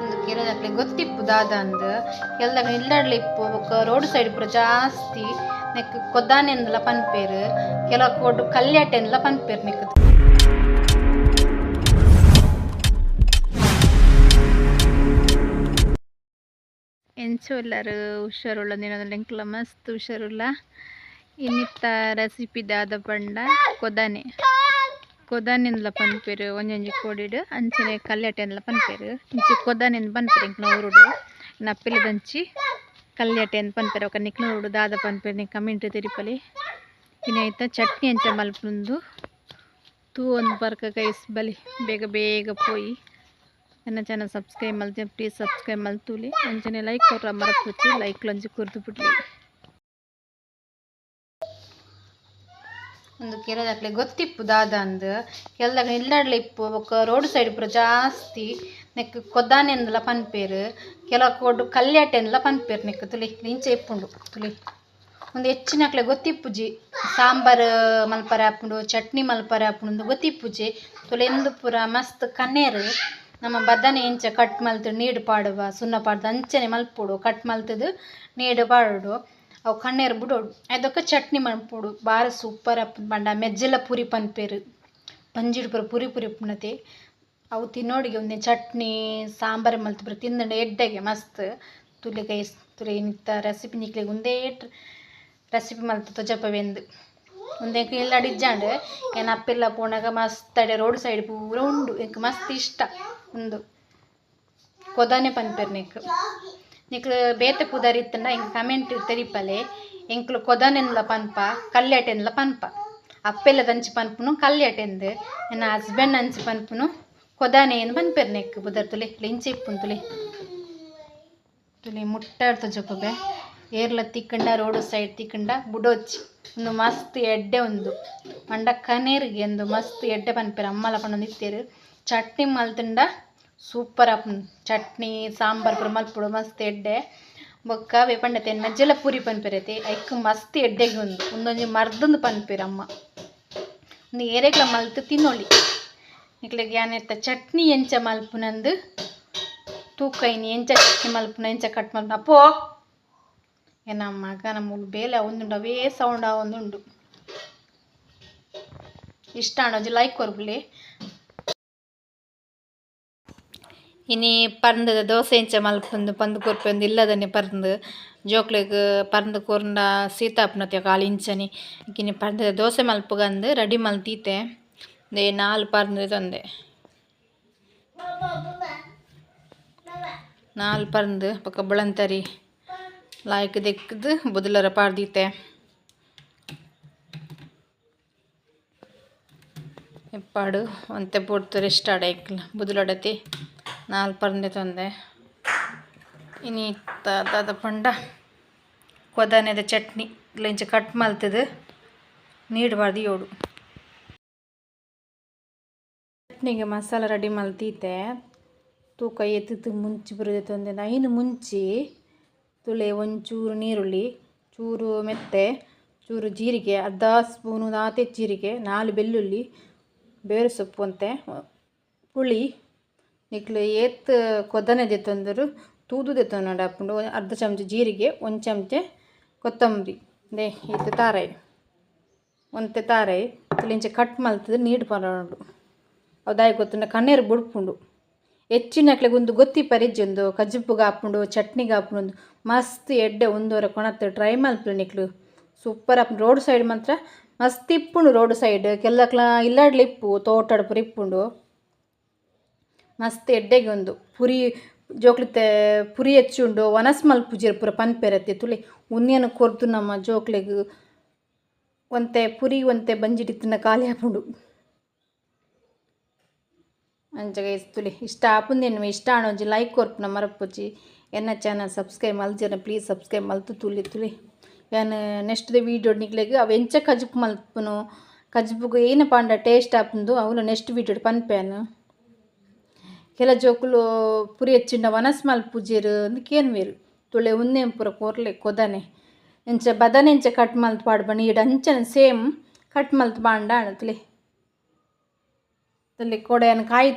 ಒಂದು ಕೆರೆದಕ್ಲೆ ಗೊತ್ತಿಪ್ಪು ದಾದ ಅಂದ್ ಕೆಲದಾಗ ಇಲ್ಲಡ್ಲ ಇಪ್ಪು ಬೊಕ್ಕ ರೋಡ್ ಸೈಡ್ ಪೂರ ಜಾಸ್ತಿ ನೆಕ್ ಕೊದಾನೆಂದ್ಲ ಪನ್ಪೇರು ಕೆಲವು ಕೋಡು ಕಲ್ಯಾಟೆಂದ್ಲ ಪನ್ಪೇರು ನೆಕ್. ಎಂಚ ಉಲ್ಲರ್? ಹುಷಾರುಳ್ಳ ದಿನದ ಎಂಕ್ಲ ಮಸ್ತ್ ಹುಷಾರುಲ್ಲ. ಇನ್ನಿತ್ತ ರೆಸಿಪಿ ದಾದ ಪಂಡ ಕೊದಾನೆ. ಕೊದಾನೆಂದ್ಲ ಪನ್ಪೆರ್ ಒಂಜೊಂಜಿ ಕೋಡಿಡ್, ಅಂಚನೆ ಕಲ್ಯಾಟೆಂದ್ಲ ಪನ್ಪೆರ್. ಇಂಚಿ ಕೊದಾನೆಂದ್ ಪನ್ಪೆರ್ ಎಂಕ್ಲ ಊರುಡು, ನಪ್ಪಿಲದಂಚಿ ಕಲ್ಯಾಟೆಂದ್ ಪನ್ಪೆರ್. ಬೊಕ ನಿಕ್ಲ್ನ ಊರುಡು ದಾದ ಪನ್ಪೆರ್ ನಿಕ್ ಕಮೆಂಟ್ ತೆರಿಪಲೆ. ಇನಿ ಐತ ಚಟ್ನಿ ಎಂಚ ಮಲ್ಪುಂದು ತೂವೊಂದು ಬರ್ಕ ಗೈಸ್. ಬಲಿ ಬೇಗ ಬೇಗ ಪೋಯಿ. ಎನ್ನ ಚಾನಲ್ ಸಬ್ಸ್ಕ್ರೈಬ್ ಮಲ್ತೆ ಪ್ಲೀಸ್ ಸಬ್ಸ್ಕ್ರೈಬ್ ಮಲ್ತುಲೆ. ಅಂಚನೆ ಲೈಕ್ ಕೊರ್ರ ಮರಪುಚಿ, ಲೈಕ್ ಲಂಚಿ ಕೊರ್ದು ಬಿಡ್ಲಿ. ಒಂದು ಕೆರೆದಕ್ಲೆ ಗೊತ್ತಿಪ್ಪು ದಾದ ಅಂದ್ ಕೆಲದಾಗ ಇಲ್ಲಡ್ಲ ಇಪ್ಪು ಬೊಕ್ಕ ರೋಡ್ ಸೈಡ್ ಪೂರ ಜಾಸ್ತಿ ನೆಕ್ ಕೊದಾನೆಂದ್ಲ ಪನ್ಪೇರು ಕೆಲವು ಕೋಡು ಕಲ್ಯಾಟೆಂದ್ಲ ಪನ್ಪೇರು ನೆಕ್. ತುಲಿ ಇಂಚ ಇಪ್ಪುಂಡು ತುಲಿ. ಒಂದು ಹೆಚ್ಚಿನಕ್ಲೆ ಗೊತ್ತಿಪ್ಪುಜಿ, ಸಾಂಬಾರ್ ಮಲ್ಪರೆ ಆಪುಂಡು, ಚಟ್ನಿ ಮಲ್ಪರೆ ಆಪುಂಡು ಗೊತ್ತಿಪ್ಪುಜಿ. ತುಲೆ ಇಂದು ಪೂರ ಮಸ್ತ್ ಕನೇರು. ನಮ್ಮ ಬದನೆ ಇಂಚ ಕಟ್ ಮಲ್ತ್ ನೀರು ಪಾಡುವ, ಸುಣ್ಣ ಪಾಡ್ದು ಅಂಚನೆ ಮಲ್ಪೊಡು. ಕಟ್ ಮಲ್ತದು ನೀರು ಪಾಡೋಡು, ಅವು ಕಣ್ಣೇರು ಬುಡೋಡು, ಐದೊಕ್ಕ ಚಟ್ನಿ ಮಲ್ಪೊಡು. ಬಾರಿ ಸೂಪರ್ ಆಪುಂಡು. ಪಂಡ ಮೆಜ್ಜೆಲ ಪುರಿ ಪನ್ಪೇರು, ಬಂಜಿಡ್ ಪೂರ ಪುರಿ ಪುರಿ ಉಪ್ಪುನತೆ. ಅವು ತಿನ್ನೋಡಿಗೆ ಒಂದೆ ಚಟ್ನಿ ಸಾಂಬಾರು ಮಲ್ತ್ ಪೂರ ತಿಂದಂಡ ಎಡ್ಡೆಗೆ ಮಸ್ತ್. ತುಲೆ ಗೈಸ್, ತುಲೆ ಇನಿತ್ತ ರೆಸಿಪಿ ನಿಕ್ಲೆಗ್ ಉಂದೇ ರೆಸಿಪಿ ಮಲ್ತ್ ತೊಜಪವೆಂದು. ಉಂದೆಕ್ ಇಲ್ಲಡ್ ಇಜ್ಜಾಂಡ್, ಎನ್ನ ಅಪ್ಪೆಲ್ಲ ಪೋನಾಗ ಮಸ್ತ್ ಅಡೆ ರೋಡ್ ಸೈಡ್ ಪೂರ ಉಂಡು. ಎಂಕ್ ಮಸ್ತ್ ಇಷ್ಟ ಉಂದು. ಕೊದಾನೆ ಪನ್ಪೆರ್ ನೆಕ್. ನಿಕ್ಲು ಬೇತೆ ಪುದರ್ ಇತ್ತಂಡ ಎಂಕ್ ಕಮೆಂಟ್ ತೆರಿಪಲೆ. ಎಂಕ್ಲು ಕೊದಾನೆಂದ್ಲ ಪನ್ಪ, ಕಲ್ಯಾಟೆಂದ್ಲ ಪನ್ಪ. ಅಪ್ಪೆಲ್ಲದಂಚಿ ಪನ್ಪುನು ಕಲ್ಯಾಟೆಂದು, ಎನ್ನ ಹಸ್ಬೆಂಡ್ ಅಂಚಿ ಪನ್ಪುನು ಕೊದಾನೆ ಎಂದು ಪನ್ಪೆರ್ ನೆಕ್ ಪುದರ್. ತುಲೆ ಇಂಚ ಇಪ್ಪುನು ತುಲೆ. ತುಲೆ ಮುಟ್ಟಾಡ್ತ ಜೊಪಬೆ. ಏರ್ಲ ತಿಕ್ಕಂಡ, ರೋಡ್ ಸೈಡ್ ತಿಕ್ಕಂಡ ಬುಡೋಚಿ. ಉಂದು ಮಸ್ತ್ ಎಡ್ಡೆ ಉಂದು. ಪಂಡ ಕನೇರಿಗೆ ಎಂದು ಮಸ್ತ್ ಎಡ್ಡೆ ಪನ್ಪೆರ್. ಅಮ್ಮಲ ಪಂಡೊಂದು ಇತ್ತೆರ್. ಚಟ್ನಿ ಮಲ್ತುಂಡ ಸೂಪರ್ ಆಪುಂಡು. ಚಟ್ನಿ ಸಾಂಬಾರ್ ಪೂರ ಮಲ್ಪೊಡು, ಮಸ್ತ್ ಎಡ್ಡೆ. ಬೊಕ್ಕ ಅವೆ ಪಂಡತೆ ಮೆಜ್ಜೆಲ ಪುರಿ ಪನ್ಪೆರತೆ, ಐಕ್ ಮಸ್ತ್ ಎಡ್ಡೆಗೆ ಉಂದು. ಉಂದೊಂಜಿ ಮರ್ದುಂದು ಪನ್ಪೆರ್ ಅಮ್ಮ. ಉಂದು ಏರೆಗ್ಲ ಮಲ್ತ್ ತಿನ್ನೊಲಿ. ನಿಕ್ಲೆಗ್ ಯಾನ್ ಚಟ್ನಿ ಎಂಚ ಮಲ್ಪುನಂದು ತೂಕೈನಿ. ಎಂಚ ಚಟ್ನಿ ಮಲ್ಪುನ, ಎಂಚ ಕಟ್ ಮಲ್ಪುನ. ಅಪ್ಪೋ ಎನ್ನ ಮಗನ ಮೂಲು ಬೇಲೆ ಆವೊಂದುಂಡು, ಅವೇ ಸೌಂಡ್ ಆವೊಂದುಂಡು. ಇಷ್ಟ ಆಂಡ ಒಂಜಿ ಲೈಕ್ ಕೊರ್ಪುಲೆ. ಇನಿ ಪರ್ಂದದ ದೋಸೆ ಎಂಚ ಮಲ್ಪುಂದು ಪಂದ್ ಕೊರ್ಪೆ. ಇಲ್ಲದನೆ ಪರ್ಂದ್ ಜೋಕ್ಲೆಗ್ ಪರ್ಂದ್ ಕೊರ್ಂಡ ಸೀತ ಆಪುನತೆ ಕಾಲು ಇಂಚನೆ. ಇನಿ ಪರ್ಂದದ ದೋಸೆ ಮಲ್ಪುಗಂದು ರೆಡಿ ಮಲ್ತೀತೆ. They ನಾಲ್ ಪರ್ಂದ್ ತಂದೆ, ನಾಲ್ ಪರ್ಂದ್ ಬೊಕ ಬೊಳಂತರಿ ಲಾಯ್ಕ್ ದೆಕ್ಕ್ದ್ ಬೊದಲರ ಪಾಡ್ದೀತೆ. ಇಪ್ಪಾಡು ಒಂತೆ ಪೊರ್ತು ರೆಸ್ಟ್ ಆಡ ಎಂಕ್ಲ ಬುದಲಡತಿ. ನಾಲ್ ಪರ್ಂದೆ ತಂದೆ. ಇನಿ ದಾದ ಪಂಡ ಕೊದನೆದ ಚಟ್ನಿ. ಇಂಚ ಕಟ್ ಮಲ್ತದು ನೀರು ಪಾಡ್ದ್ ಚಟ್ನಿಗೆ ಮಸಾಲ ರೆಡಿ ಮಲ್ತೀತೆ. ತೂಕ ಎತ್ತುತ್ತು ಮುಂಚಿ ಪೂರ ದೆತ್ತೊಂದೆ. ಐನ್ ಮುಂಚಿ ತುಲೆ, ಒಂಚೂರು ನೀರುಳ್ಳಿ, ಚೂರು ಮೆತ್ತೆ, ಚೂರು ಜೀರಿಗೆ, ಅರ್ಧ ಸ್ಪೂನು ಆತೆ ಜೀರಿಗೆ, 4 ಬೆಳ್ಳುಳ್ಳಿ, ಬೇರು ಸೊಪ್ಪು ಒಂತೆ, ಪುಳಿ. ನಿಕ್ಲು ಏತ್ ಕೊದನೆ ದೆತ್ತೊಂದರು ತೂದು ದೆತ್ತೊನೊಡು ಆಪುಂಡು. ಅರ್ಧ ಚಮಚ ಜೀರಿಗೆ, ಒಂದು ಚಮಚ ಕೊತ್ತಂಬರಿ. ದೇ ಇತ್ತೆ ತಾರಾಯಿ ಒಂತೆ ತಾರಾಯಿ ಇಂಚ ಕಟ್ ಮಲ್ತದು ನೀರು ಪಾಡೊಡು. ಅವು ದಾಯೆ ಗೊತ್ತುಂಡ? ಕಣ್ಣೇರು ಬುಡ್ಪುಂಡು. ಹೆಚ್ಚಿನಕ್ಲೆಗ್ ಉಂದು ಗೊತ್ತಿಪ್ಪರೆ ಇಜ್ಜಿ. ಉಂದು ಕಜಿಪುಗ್ ಆಪುಂಡು, ಚಟ್ನಿಗ್ ಆಪುಂಡು, ಮಸ್ತ್ ಎಡ್ಡೆ. ಉಂದೊರ ಕೊನತ್ ಟ್ರೈ ಮಲ್ಪುಲೆ ನಿಕ್ಲು, ಸೂಪರ್ ಆಪುಂಡು. ರೋಡ್ ಸೈಡ್ ಮಾತ್ರ ಮಸ್ತ್ ಇಪ್ಪುಂಡು. ರೋಡ್ ಸೈಡ್ ಕೆಲಕ್ಲ ಇಲ್ಲಡ್ಲ ಇಪ್ಪು, ತೋಟಡ್ ಪೂರ ಇಪ್ಪುಂಡು. ಮಸ್ತ್ ಎಡ್ಡೆಗೆ ಉಂದು. ಪುರಿ ಜೋಕ್ಲಿತ್ತೆ ಪುರಿ ಹೆಚ್ಚುಂಡು, ವನಸ್ ಮಲ್ಪುಜೆರ್ ಪೂರ ಪನ್ಪೆರತ್ತೆ. ತುಲೆ ಉಂದೆನ್ ಕೊರ್ದು ನಮ್ಮ ಜೋಕ್ಲೆಗ್ ಒಂತೆ ಪುರಿ ಒಂತೆ ಬಂಜಿಡ್ ಇತ್ತಿನ ಖಾಲಿ ಆಪುಂಡು. ಅಂಚ ಗೈಸ್ ತುಲೆ ಇಷ್ಟ ಆಪುಂದೇನು. ಇಷ್ಟ ಆಂಡ ಒಂಜಿ ಲೈಕ್ ಕೊರ್ಪುನ ಮರಪುಜಿ. ಎನ್ನ ಚಾನಲ್ ಸಬ್ಸ್ಕ್ರೈಬ್ ಮಲ್ಜೆರ್ನ ಪ್ಲೀಸ್ ಸಬ್ಸ್ಕ್ರೈಬ್ ಮಲ್ತು ತುಲೆ. ತುಲೆ ಯಾನ್ ನೆಕ್ಸ್ಟ್ ದ ವೀಡಿಯೋ ನಿಕ್ಲೆಗ್ ಅವು ಎಂಚ ಕಜಿಪು ಮಲ್ಪುನು, ಕಜಿಪುಗು ಏನ ಪಾಂಡ ಟೇಸ್ಟ್ ಆಪುಂದು ಅವ್ಲು ನೆಕ್ಸ್ಟ್ ವೀಡಿಯೋಡ್ ಪನ್ಪೆ. ಕೆಲ ಜೋಕುಲು ಪುರಿ ಹೆಚ್ಚಿಂಡ ವನಸ್ ಮಲ್ಪುಜೆರ್ ಅಂದ್ ಕೇನ್ವೆರ್. ತುಳೆ ಉಂದೆನ್ ಪೂರ ಕೊರ್ಲೆ. ಕೊದನೆ ಎಂಚ ಬದನೆ ಎಂಚ ಕಟ್ ಮಲ್ತ್ ಪಾಡ್ಬ ನೀಡ್ ಅಂಚನೆ ಸೇಮ್ ಕಟ್ ಮಲ್ತ್ ಪಾಂಡ ತುಲೆ. ತುಲೆ ಕೋಡೆ ಯಾನ್ ಕಾಯಿ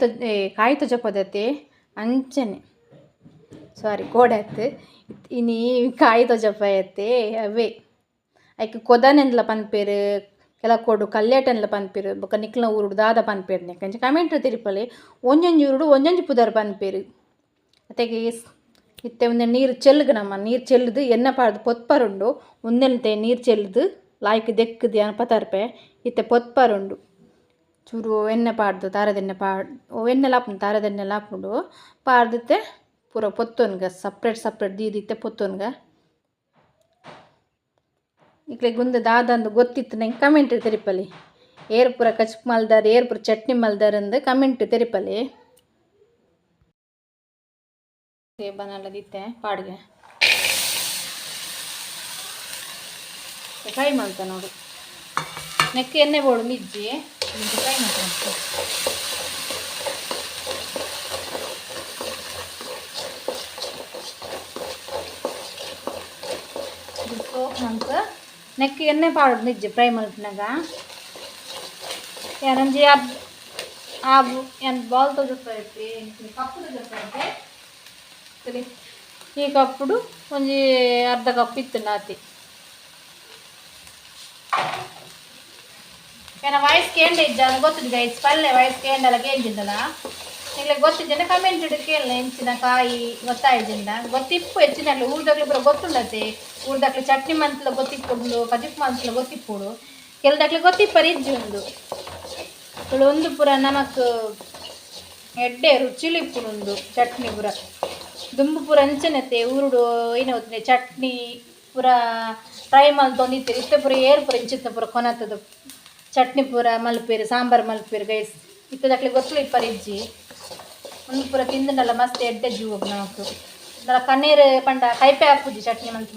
ಕಾಯಿ ತೊಜಪದತೆ. ಅಂಚನೆ ಸಾರಿ ಕೋಡೆ ಇನಿ ಕಾಯಿ ತೋಜಪಾಯತ್ತೆ ಅವೇ ಐಕ್ ಕೊದನೆಂದ್ಲ ಪನ್ಪೆರ್ ಕೆಲ ಕೋಡು ಕಲ್ಯಾಟನ್ಲ ಪನ್ಪೆರ್ ಬೊಕ ನಿಕ್ಲ್ನ ಊರುಡು ದಾದ ಪನ್ಪೆರ್ ನೆಕ್ ಅಂಚ ಕಮೆಂಟ್ ತೆರಿಪಲೆ ಒಂಜೊಂಜಿ ಊರುಡು ಒಂಜೊಂಜಿ ಪುದರ್ ಪನ್ಪೆರ್ ಅತೆಗೆ ಇತ್ತೆ ಉಂದೆ ನೀರು ಚೆಲ್ಗ್ ನಮ್ಮ ನೀರು ಚೆಲ್ಲುದು ಎಣ್ಣೆ ಪಾಡ್ದು ಪೊತ್ಪರುಂಡು ಉಂದೆಂತೆ ನೀರು ಚೆಲ್ಲುದು ಲಾಯ್ಕ್ ದೆಕ್ಕುದು ಯಾನ್ ಪತರ್ಪೆ ಇತ್ತೆ ಪೊತ್ಪರುಂಡು ಚೂರು ಎಣ್ಣೆ ಪಾಡ್ದು ತಾರದೆಣ್ಣೆ ಪಾಡ್ ಎಣ್ಣೆ ಲಾಪುಂಡು ತಾರದೆಣ್ಣೆ ಲಾಪುಂಡು ಪಾಡ್ದಿತ್ತೆ ಪೂರ ಪೊತ್ತೊನ್ಗ ಸಪ್ರೇಟ್ ಸಪ್ರೇಟ್ ದೀದಿತ್ತೆ ಪೊತ್ತೊನ್ಗ ನಿಕ್ಲೆಗ್ ಉಂದು ದಾದಂದು ಗೊತ್ತಿತ್ತು ನಂಗೆ ಕಮೆಂಟ್ ತೆರಿಪಲಿ ಏರ್ ಪೂರ ಕಚ್ಪ್ ಮಲ್ದಾರ್ ಏರ್ ಪೂರ ಚಟ್ನಿ ಮಲ್ದಾರ್ ಅಂದ್ ಕಮೆಂಟ್ ತೆರಿಪಲಿ ಬನಲ್ಲದಿತ್ತೆ ಪಾಡ್ಗೆ ಫ್ರೈ ಮಲ್ತ ನೋಡು ನೆಕ್ ಎಣ್ಣೆ ಬೋಡು ಮಿಜ್ಜಿ ಫ್ರೈ ಮಲ್ತ ಸೋಪ್ ನೆಕ್ ಎಣ್ಣೆ ಪಾಡೋದು ನಿಜ್ಜೆ ಫ್ರೈ ಮಲ್ಪುನಗ ಯಾನೊಂಜಿ ಆ ಯಾನ್ ಬಾಲ್ ತೋಜಪ್ಪ ಕಪ್ಪು ತೋಜಪ್ಪ ಈ ಕಪ್ಪುಡು ಒಂಜಿ ಅರ್ಧ ಕಪ್ ಇತ್ತು ನಾತಿ ಏನ ವಾಯ್ಸ್ ಕೇಂಡ ಇಜ್ಜ ಗೊತ್ತಿದ್ದು ಗೈಸ್ ಪಲ್ಲೆ ವಾಯ್ಸ್ ಕೇಂಡಲ್ಲ ಕೇಂಜಿದ್ದಲ್ಲ ನಿಗ್ಲೆ ಗೊತ್ತಿದ್ದ ಕಮೆಂಟ್ ಇಡು ಕೇಳಲೆ ಎಂಚಿನ ಕಾಯಿ ಗೊತ್ತಾಯ್ಜಿಂದ ಗೊತ್ತಿಪ್ಪು ಹೆಚ್ಚಿನ ಊರ್ದಾಗ್ಲಿ ಪೂರ ಗೊತ್ತುಂಡತೆ ಊರ್ದಾಕ್ಲೆ ಚಟ್ನಿ ಮಂತ್ಲ ಗೊತ್ತಿಪ್ಪುಂಡು ಕಜಿಪ್ ಮಂತ್ಲ ಗೊತ್ತಿಪ್ಪುಡು ಕೆಲದಾಕ್ಲೆ ಗೊತ್ತಿಪ್ಪರು ಇಜ್ಜಿ ಉಂದು ಒಂದು ಪೂರ ನಮಕ್ ಎಡ್ಡೆ ರುಚಿಲು ಇಪ್ಪುಂಡು ಚಟ್ನಿ ಪೂರ ದುಂಬು ಪೂರ ಅಂಚನತೆ ಊರುಡು ಏನೋ ಚಟ್ನಿ ಪೂರ ಫ್ರೈ ಮಲ್ತೊಂದಿತ್ತೆರ್ ಇತ್ತೆ ಪೂರ ಏರ್ ಪೂರ ಇಂಚಿತ್ತ ಪೂರ ಕೊನತ್ತದ ಚಟ್ನಿ ಪೂರ ಮಲ್ಪೆರ್ ಸಾಂಬಾರ್ ಮಲ್ಪೆರ್ ಗೈಸ್ ಇತ್ತದಕ್ಲೆ ಗೊತ್ತುಲು ಇಪ್ಪರು ಇಜ್ಜಿ ಒಂದು ಪೂರ ತಿಂದುಂಡಲ ಮಸ್ತ್ ಎಡ್ಡೆ ಜೀವಗ್ ನಮಕ್ ದಾಲ ಕಣ್ಣೀರು ಪಂಡ ಕೈಪೆ ಆಪುಜಿ ಚಟ್ನಿ ಮಲ್ತ್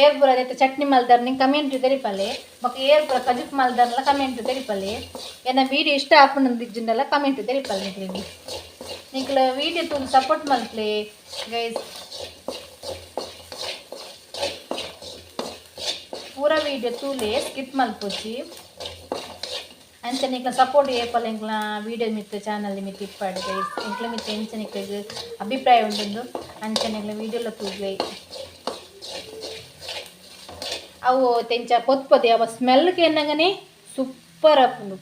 ಏರ್ ಪೂರ ಅದೈತೆ ಚಟ್ನಿ ಮಲ್ದಾರ್ ನಿಂಗೆ ಕಮೆಂಟ್ ತೆರಿಪಲೆ ಬೊಕ ಏರ್ ಪೂರ ಕಜಿಪ್ ಮಲ್ದಾರ್ಲ ಕಮೆಂಟ್ ತೆರಿಪಲೆ ಎನ್ನ ವೀಡಿಯೋ ಇಷ್ಟ ಆಪುಂಡು ಇಜ್ಜಿಂಡಲ ಕಮೆಂಟ್ ತೆರಿಪಲೆ ನಿಕ್ಲೆಗ್ ನಿಕ್ಲ ವೀಡಿಯೋ ತೂದು ಸಪೋರ್ಟ್ ಮಲ್ಪ್ಲೆ ಗೈಸ್ ಪೂರ ವೀಡಿಯೋ ತೂಲೆ ಸ್ಕಿಪ್ ಮಲ್ಪೊಚ್ಚಿ ಅಂಚ ನಿಕ್ಲ ಸಪೋರ್ಟ್ ಏಪಲ ಎಂಕ್ಲ ವೀಡಿಯೋ ಮಿತ್ತು ಚಾನಲ್ ಮಿತ್ತು ಇಪ್ಪಾಡು ಗೈಸ್ ಎಂಕ್ಲ ಮಿತ್ತು ಎಂಚ ನಿಕ್ಲೆಗ್ ಅಭಿಪ್ರಾಯ ಉಂಡುಂದು ಅಂಚ ನಿಕ್ಲ ವೀಡಿಯೋಲ ತೂಲೆ ಅವು ತೆಂಚ ಪೊತ್ ಅವ ಸ್ಮೆಲ್ ಕೇನ್ನಗನೆ ಸೂಪರ್ ಆಪುಂಡು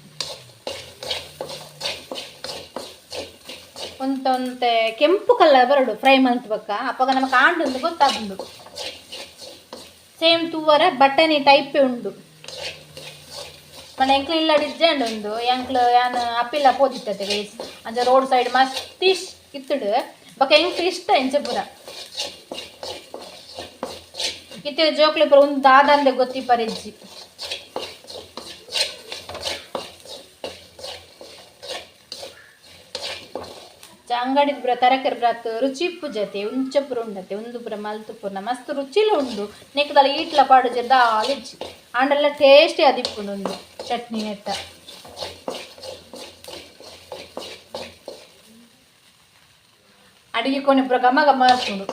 ಒಂತ ಒಂತೆ ಕೆಂಪು ಕಲರ್ ಬರಡು ಫ್ರೈ ಮಲ್ತ್ ಬೊಕ್ಕ ಅಪಗ ನಮಕ್ ಆಂಡುಂದು ಗೊತ್ತಾಪುಂಡು ಸೇಮ್ ತೂವರೆ ಬಟನಿ ಟೈಪೇ ಉಂಡು ಪಂಡ ಎಂಕ್ಲ ಇಲ್ಲಡ್ ಇಜ್ಜಾಂಡ್ ಉಂದು ಎಂಕ್ಲ ಯಾನ್ ಅಪ್ಪಿಲ್ಲ ಪೋದಿತ್ತತೆ ಗೈಸ್ ಅಂಚ ರೋಡ್ ಸೈಡ್ ಮಸ್ತ್ ಇತ್ತುಡು ಬೊಕ ಎಂಕ್ ಇಷ್ಟ ಇಂಚ ಪೂರ ಇತ್ತೆ ಜೋಕ್ಲು ಪೂರ ಉಂದು ದಾದಂದೆ ಗೊತ್ತಿಪ್ಪರೆ ಇಜ್ಜಿ ಅಂಗಡಿದ ಪೂರ ತರಕಾರಿ ಪೂರ ರುಚಿ ಇಪ್ಪುಜತೆ ಉಂಚ ಪೂರ ಉಂಡತೆ ಉಂದು ಪೂರ ಮಲ್ತ್ ಪೂರ ಮಸ್ತ್ ರುಚಿಲ ಉಂಡು ನೆಕ್ ದಾಲ ಈಟ್ಲ ಪಾಡುಜೆರ್ ದಾಲ ಇಜ್ಜಿ ಆಂಡಲ ಟೇಸ್ಟಿ ಆದಿಪ್ಪುಂಡು ಉಂದು ಚಟ್ನಿ ನೆತ್ತ ಅಡಿಗೆ ಕೊನೆ ಪೂರ ಘಮ ಘಮ ಬರ್ಪುಂಡು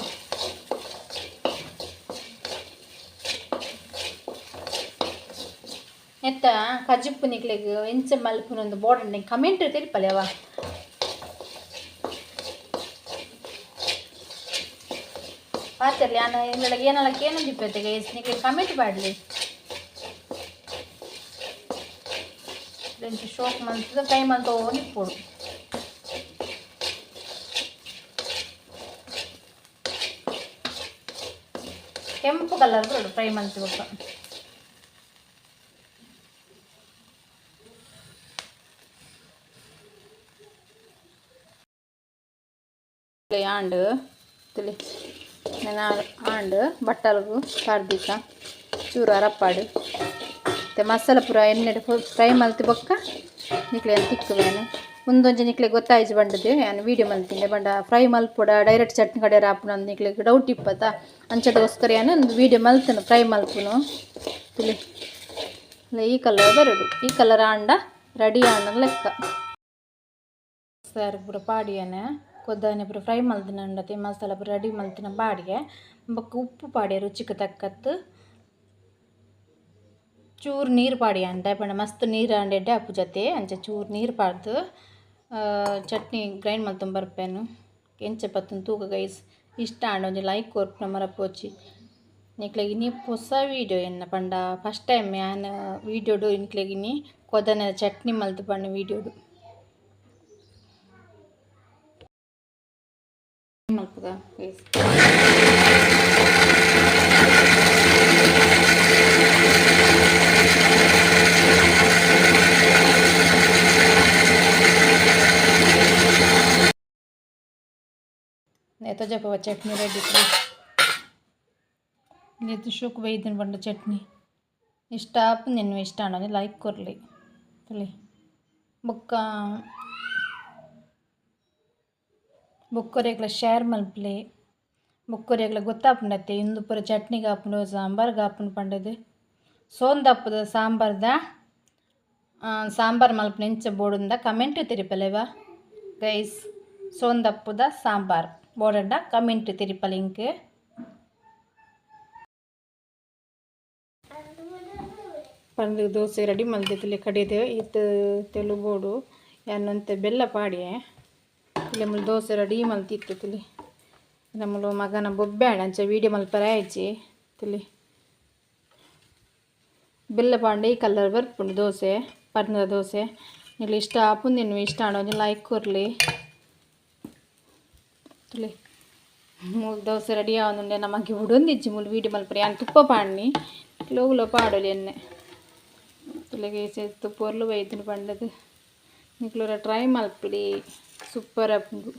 ನೆತ್ತ ಕಜಿಪ್ಪು ನಿಕ್ಲೆಗ್ ಎಂಚ ಮಲ್ಪುನು ಬೋರ್ಡ್ ಕಮೆಂಟ್ ತೆರಿಪಲೆ ಅವ ಪಾತೆರ್ಲೆ ಯಾನ್ ಇಂದೊಳಗೆ ಏನಲ ಕೇನೊಂದಿಪ್ಪೆತೆ ಗೈಸ್ ನಿಕ್ಲೆಗ್ ಕಮೆಂಟ್ ಪಾಡ್ಲೆ ಇಂಚ ಶೋಕ್ ಮಲ್ತುದು ಫ್ರೈ ಮಲ್ತೊಂದು ಇಪ್ಪೊಡು ಕೆಂಪು ಕಲರ್ ಬರೊಡು ಫ್ರೈ ಮಲ್ತಿ ಬೊಕ್ಕ ಆಂಡ್ ತುಲಿ ನೆನ ಆಂಡ್ ಬಟ್ಟಲ್ಗು ಪಾಡ್ದೀಕ ಚೂರು ಅರಪ್ಪಾಡು ಮತ್ತು ಮಸಾಲ ಪೂರ ಎಣ್ಣೆಡ್ ಫ್ರೈ ಮಲ್ತಿ ಬೊಕ್ಕ ನಿಕ್ಲೆ ತಿಕ್ಕುವೇನು ಉಂದೊಂಜಿ ನಿಕ್ಲೆ ಗೊತ್ತಾಯ್ಜಿ ಬಂಡದು ಯಾನ್ ವೀಡಿಯೋ ಮಲ್ತಿಂಡೆ ಬಂಡ ಫ್ರೈ ಮಲ್ಪೊಡ ಡೈರೆಕ್ಟ್ ಚಟ್ನಿ ಕಡೆಯರ ಆಪುನ ನಿಕ್ಲೆಗ್ ಡೌಟ್ ಇಪ್ಪತ್ತ ಅಂಚದಗೋಸ್ಕರ ಯಾನ್ ಒಂದು ವೀಡಿಯೋ ಮಲ್ತನು ಫ್ರೈ ಮಲ್ಪುನು ತುಲಿ ಈ ಕಲರ್ ಬರಡು ಈ ಕಲರ್ ಆಂಡ ರೆಡಿ ಆಂಡ ಲೆಕ್ಕ ಸಾರು ಪೂರ ಪಾಡಿಯನೆ ಕೊದ್ದಾನೆ ಪೂರ ಫ್ರೈ ಮಲ್ತಿನ ಉಂಡತೆ ಮಸಾಲ ಪೂರ ರೆಡಿ ಮಲ್ತಿನ ಪಾಡಿಗೆ ಬೊಕ್ಕ ಉಪ್ಪು ಪಾಡಿಯ ರುಚಿಗೆ ತಕ್ಕತ್ತು. ಚೂರು ನೀರು ಪಾಡಿ ಅಂಡ ಪಂಡ ಮಸ್ತ್ ನೀರು ಅಂಡೆ ಎಡ್ಡೆ ಆಪು ಜತೆ ಅಂಚ ಚೂರು ನೀರು ಪಾಡ್ದು ಚಟ್ನಿ ಗ್ರೈಂಡ್ ಮಲ್ತೊಂದು ಬರ್ಪೇನು ಎಂಚ ಪತ್ತುನ್ ತೂಕ ಗೈಸ್ ಇಷ್ಟ ಆಂಡ ಒಂಜಿ ಲೈಕ್ ಕೊರ್ಪುನ ಮರಪೋಚಿ ನಿಕ್ಲೆಗ್ ಇನಿ ಪೊಸ ವೀಡಿಯೋ ಎನ್ನ ಪಂಡ ಫಸ್ಟ್ ಟೈಮ್ ಯಾನ್ ವೀಡಿಯೋಡು ನಿಕ್ಲೆಗ್ ಇನಿ ಕೊದನೆ ಚಟ್ನಿ ಮಲ್ತ್ ಪಂಡ ವೀಡಿಯೋಡು ಮಲ್ಪುಗ ಗೈಸ್. ತೋಜಪ್ಪ ಚಟ್ನಿ ರೆಡಿ ಇದು ಶೋಕ್ ಬೈದಿನ ಬಂಡ ಚಟ್ನಿ ಇಷ್ಟ ಆಪು ನಿನ್ನ ಇಷ್ಟ ಆಂಡ ಲೈಕ್ ಕೊರ್ಲಿ ತಲೆ ಬೊಕ್ಕ ಬೊಕ್ಕೊರೆಗ್ಲ ಶೇರ್ ಮಲ್ಪಲೆ ಬೊಕ್ಕೊರೆಗ್ಲ ಗೊತ್ತಾಪುಂಡತ್ತೆ ಇಂದು ಪೂರ ಚಟ್ನಿಗೆ ಆಪುಂಡು ಸಾಂಬಾರ್ಗೆ ಆಪುಂಡು ಪಂಡದು ಸೋಂದಪ್ಪದ ಸಾಂಬಾರ್ದ ಸಾಂಬಾರ್ ಮಲ್ಪುನ ಎಂಚ ಬೋಡುಂದ ಕಮೆಂಟ್ ತೆರಿಪಲೆವಾ ಗೈಸ್. ಸೋಂದಪ್ಪುದ ಸಾಂಬಾರ್ ಬೋಡಂಡ ಕಮೆಂಟ್ ತೆರಿಪಲೆ ಇಂಕ್. ಪಂದ್ ದೋಸೆ ರೆಡಿ ಮಲ್ದಿತ್ತಲೆ ಕಡಿದು ಇತ್ತು ತೆಲು ಬೋಡು ಯಾನಂತೆ ಬೆಲ್ಲ ಪಾಡಿಯೆ ಇಲ್ಲಿ ಮುಲ್ ದೋಸೆ ರೆಡಿ ಮಲ್ತಿತ್ತು ತುಲಿ. ನಮ್ಮಲು ಮಗನ ಬೊಬ್ಬೆ ಆಂಡ್ ಅಂಚ ವೀಡಿಯೋ ಮಲ್ಪರೆ ಆಯ್ಚಿ ತುಲಿ. ಬೆಲ್ಲ ಪಾಂಡೆ ಈ ಕಲರ್ ಬರ್ಪುಂಡು ದೋಸೆ ಪರ್ಂದ ದೋಸೆ. ನಿಕ್ಲೆ ಇಷ್ಟ ಆಪುಂದಿನ್ನು ಇಷ್ಟ ಆಂಡ ಒಂಜಿ ಲೈಕ್ ಕೊರ್ಲಿ ತುಲಿ. ಮೂಲು ದೋಸೆ ರೆಡಿ ಆವೊಂದುಂಡೆ ನಮಗೆ ಬುಡೊಂದಿಜ್ಜಿ ಮೂಲು ವೀಡಿಯೋ ಮಲ್ಪರೆ. ಯಾನ್ ತುಪ್ಪ ಪಾಡ್ನಿ ಲೋಗುಲ ಪಾಡೊಲಿ ಎನ್ನೆ ತುಲೆಗೆ ಪೊರ್ಲು ಬೈದುಂಡು ಪಂಡದು. ನಿಕ್ಲುರ ಟ್ರೈ ಮಲ್ಪುಲಿ, ಸೂಪರ್ ಆಪುಂಡು.